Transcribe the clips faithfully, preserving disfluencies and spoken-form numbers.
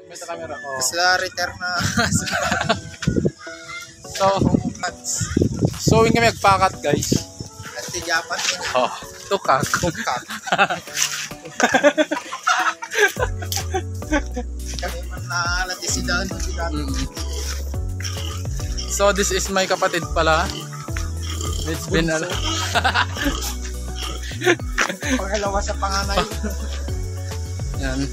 May sa camera. Oh. Kasla return na. So, so, wen kami agpakat, guys. At tigapan mo na. Oh, tukak. Tukak. Kami man na natisidan, natisidan. Mm. So, this is my kapatid pala. It's been a Bunso. Pangalawa sa panganay. Yan.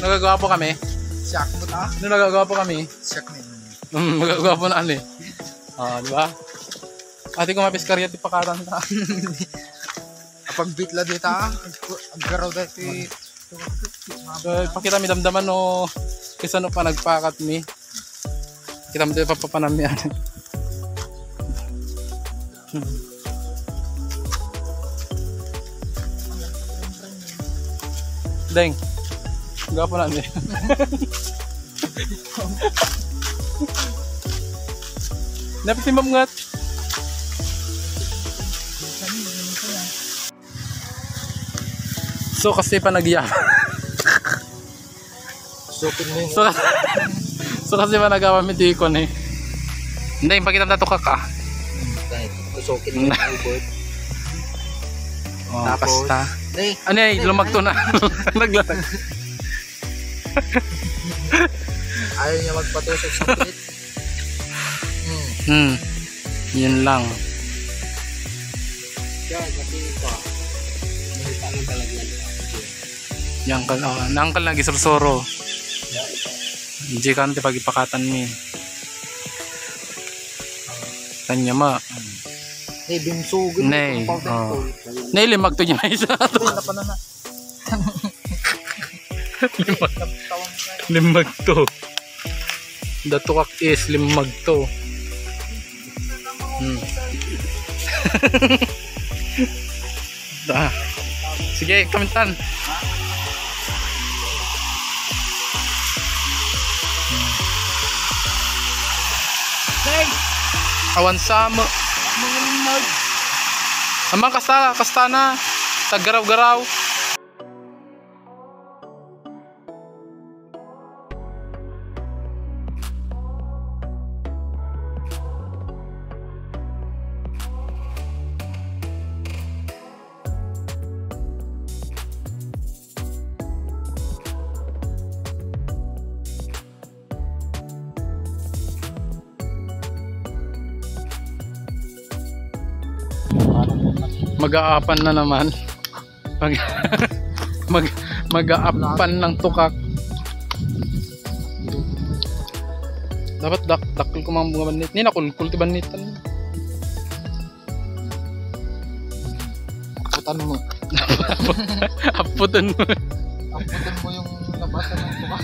Nagagwapo kami. Siak mo ta? No, nagagwapo kami. Siak na yun. Mm, nagagwapo na kami. Ah, di ba? Ati ko mapiskarya ti pakatan ta. Apag bitla dita, aggaraw dati. So, pakita mi damdaman no, kasano pa nagpakat mi. Kita mo tayo papapanam yan. Deng. Gwapo na ni. Napit si Ma'am Ngat. So, kasi pa nagya. Sukin mo yung So, so kasi ba nagawa mi di ko ni? Hindi, ipakita mo dito ka ka. Dahil tusukin mo yung albert. Oh, Tapos, basta. Eh, Ano eh, lumagto na. Naglatag. Ayaw niya magpatusok sa pilit. Hmm. Hmm. Yun lang. Siya, kasi ito. May tanong talaga. Yan ka, oh, nangkal na gisursuro. Diyan kan ti pagipakatan mi. Kanya ma. Hey, bimsugin. Nay, oh. Nay, limag to niya isa. Uy, napanana. Limag, limag to. Datukak is limag to. Hmm. Da. Sige, kamintan. Awan sa mo. Amang kasta, kasta na. Taggaraw-garaw. Mag-aapan na naman. Mag, mag, mag-aapan ng tukak. Dapat dak, dakkel ko mga banit. Ni nakulkul ti banitan. Aputan mo. Aputan mo. Aputan mo yung nabasa ng tukak.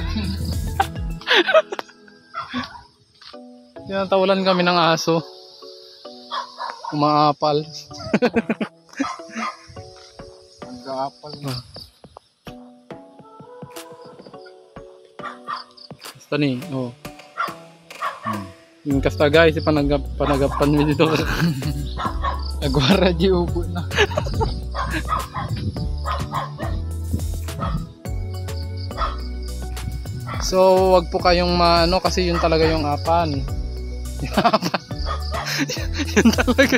Tinatawalan kami ng aso. Umaapal. Nag-aapal na. Basta ni, oh. Hmm. Yung kasta guys, panagap, panagapan mi dito. Agwara di ubo na. So, wag po kayong maano kasi yun talaga yung apan. Yun talaga,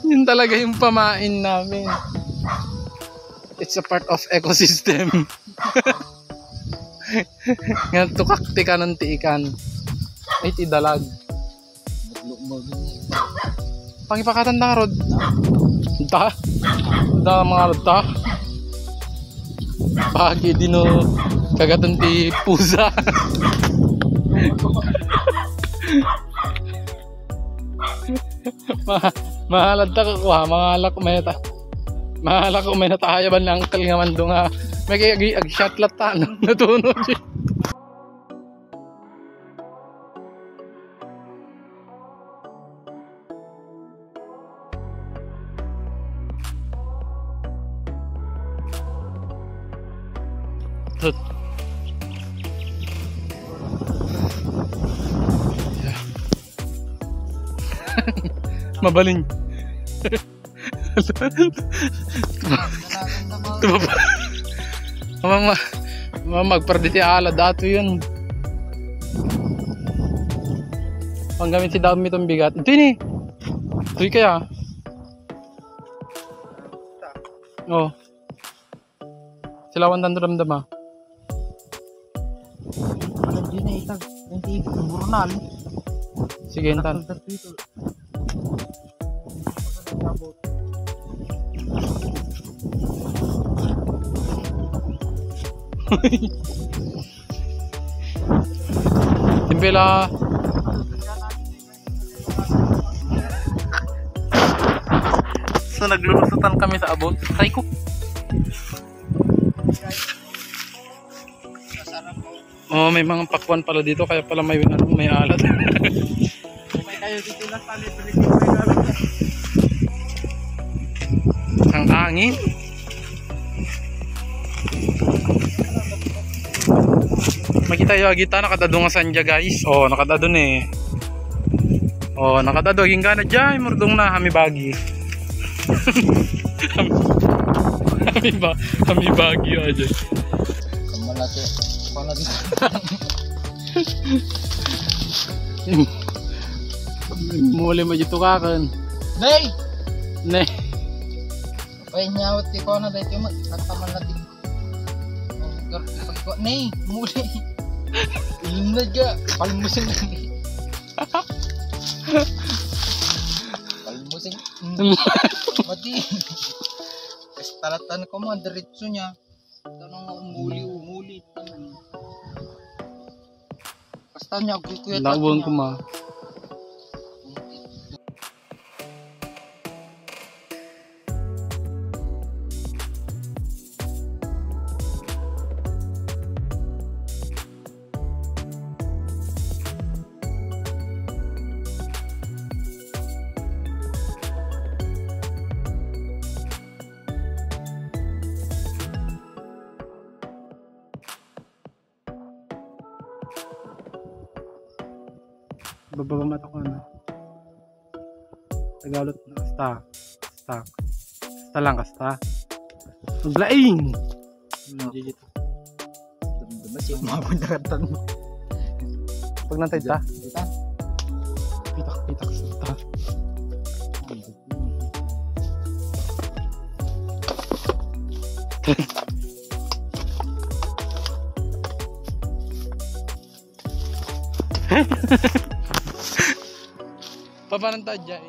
yun talaga yung pamain namin. It's a part of ecosystem. Nga tukak ti kanan ti ikan. Ay, ti dalag. Pangipakatan da, Rod. Da? Da, mga Rod, da? Pagi dino kagatan ti pusa. Ma-, mahalad ta kakuha, mahalak may ta. Mahalak may natayaban ni Uncle nga mando nga. May kaya ag-, ag-shot latta, no? Natunog. Tut. Mabalin. Tumaba. Mama, Mama, magperde ti alad ato yun. Panggamit si dami itong bigat. Ito ni. Ito kaya. Oh. Silawan tanto damdama. Alam din na itag. Yung tibig, yung burnal. Sige, intan. Taktak dito. Timpela. So, naglulusutan kami sa abot. Try ko. Oh, may mga pakwan pala dito, kaya pala may, ano, may alat. May kayo dito na sa libre ko yung alat. Ang angin. Makita yo, agita, nakadado nga sandya, guys. Oh, nakadado ni. Oh, nakadado, agingga na dyan, murdong na, hamibagi. Hamiba-, hamibagi, aja. Kamalati. Kamalati. Muli mo dito kakan. Nay! Nay! Ay, nyawat ti kona, dahil yung mat-, kamalati. Pagko-, ne, muli. Ilim na dya. Palmusin. Palmusin. Mm. Mati. Kastalatan ko mo, diretso niya. Tanong nga umuli, umuli. Basta niya, agkuyat. Lawang ko, ma. Bababa mata ko, ano? Tagalog na, kasta. Kasta. Kasta lang, kasta. Maglaing! Hmm, G G to. Mas yung mga punta mo. Pag nantay ta? Ita? Pitak, pitak, ta. Papanantay dyan.